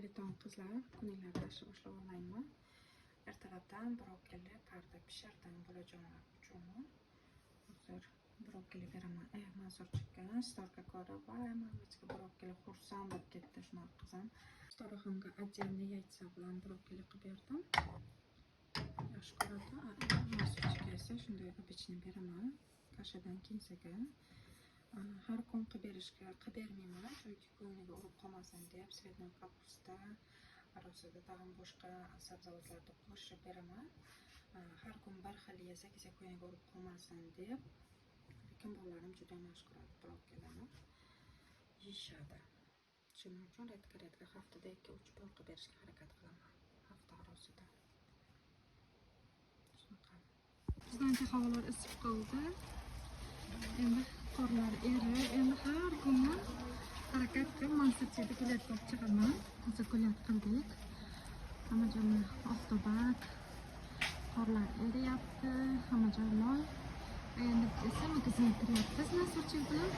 Xayrli tong qizlar, kuninglarni yaxshi boshlab olaymi? Ertalabdan brokkoli parda pishirdim bolajonlar uchun. Hozir brokkoli beraman. Mansurchikka Sitorka ko'rib, voy mamachiga brokkoli xursand bo'lib ketdi shunaqa qizim. Sitoraxonga отдельно яйца bilan brokkoli qilib berdim. Yaxshi ko'radi. Mansurchikka esa shunday обычный beraman. Kashadan kensaga. Har kun qilib berishga qilib bermayman, chunki ko'ngliga urib qolmasin deb цветной капуста orasida tag'in boshqa sabzavotlarni qo'shib beraman. Har kun bir xil yesa kesa ko'ngliga urib qolmasin deb. Lekin bolalarim juda ham yaxshi ko'radi brokkolini. Yeyishadi. Shuning uchun редко haftada 2-3 bor qilib berishga harakat qilaman. Hafta orasida. Shunaqa. Bizdancha havolar isib qoldi. Endi qorlar erib, endi har kuni harakat qilib Mansurchikda гулять olib chiqaman. Hozir гулять qildik. Hamma joyni oftobak, qorlar eriyapti, hamma joy loy. Endi esa magazinga kiryapmiz Mansurchik bilan.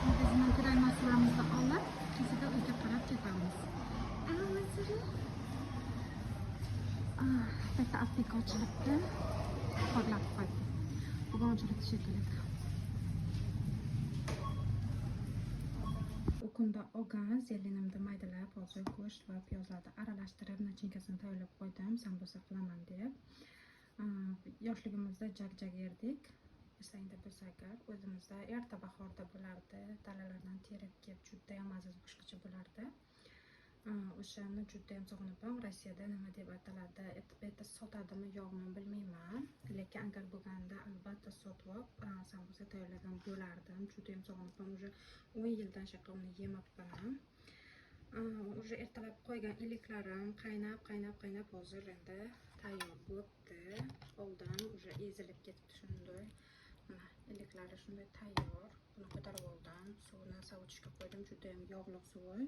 Magazindan kerak narsalarimizni olib, kechada uyga qarab ketamiz. Mansur. Bitta apteka ochilibdi. Porlab qo'ydi. Bugun ochilibdi shekilli. U kunda olgan zelenimni maydalab, hozir go'sht va piyozlarni aralashtirib, nachinkasini tayyorlab qo'ydim, sambusa qilaman deb. Yoshligimizda jag-jag yerdik. Eslangda bo'lsa agar, o'zimizda erta bahorda bo'lardi, dalalardan terib kelib juda ham aziz boshqacha bo'lardi. O'shani juda ham sog'inibman. Rossiyada nima deb ataladi, bu yerda sotadimi yo'qmi bilmayman, lekin agar bo'lganda albatta sotib olib sambusa tayyorlagan bo'lardim. Juda ham sog'inibman, уже 10 yildan shaqa uni yemabman. Уже ertalab qo'ygan iliklarim qaynab qaynab qaynab hozir endi tayyor bo'libdi. Oldin уже ezilib ketibdi shunday. Mana iliklari shunday tayyor. Buni ko'tarib oldim, suvini sovutishga qo'ydim, juda ham yog'liq suvi.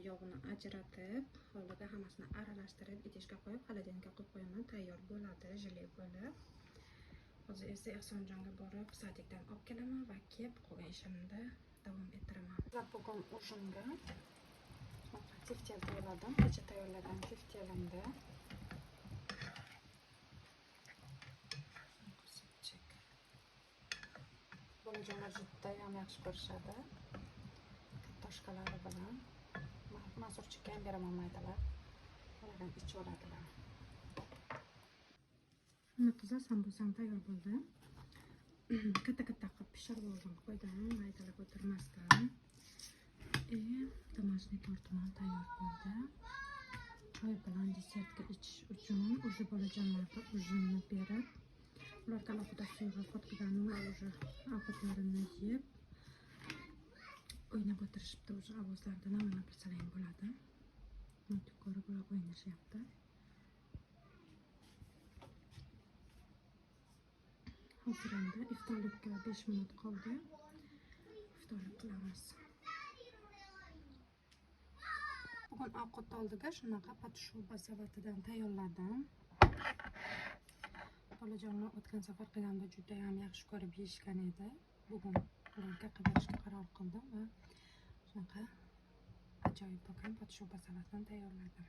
Yog'ini ajratib, hovliga hammasini aralashtirib, idishga qo'yib, холодильникka qo'yib qo'yaman, tayyor bo'ladi, jele bo'lib. Hozir esa Ehsonjonga borib, садик dan olib kelaman va kelib qolgan ishimni davom ettiraman. Bugun ужин ga teftel tayyorladim. Kecha tayyorlagan teftelimda. Супчик. Bolajonlar juda ham yaxshi ko'rishadi. Kartoshkalari bilan. Mansurchikka ham beraman maydalab. Ular ham ichib oladilar. Mana qizlar, sambusam tayyor bo'ldi. Katta-katta qilib pishirib oldim, qo'ydim, maydalab o'tirmasdan. Домашний tortim ham tayyor bo'ldi. Choy bilan desertga ichish uchun уже bolajonlarga ужин ni berib, ularga alohida suyuq ovqat qilganim, уже ovqatlarini yeb o'ynab o'tirishibdi. Уже ovozlaridan ham o'ynab bilsalar bo'ladi. Мультик ko'rib ular o'ynashyapti. Hozir endi iftorlikka 5 minut qoldi. Iftorlik qilamiz. Bugun ovqat oldiga shunaqa patshuba salatidan tayyorladim. Bolajonlar o'tgan safar qilganda juda ham yaxshi ko'rib yeyishgan edi. Bugun ularga qilib berishga qaror qildim va shunaqa ajoyib bo'lgan patshuba salatidan tayyorladim.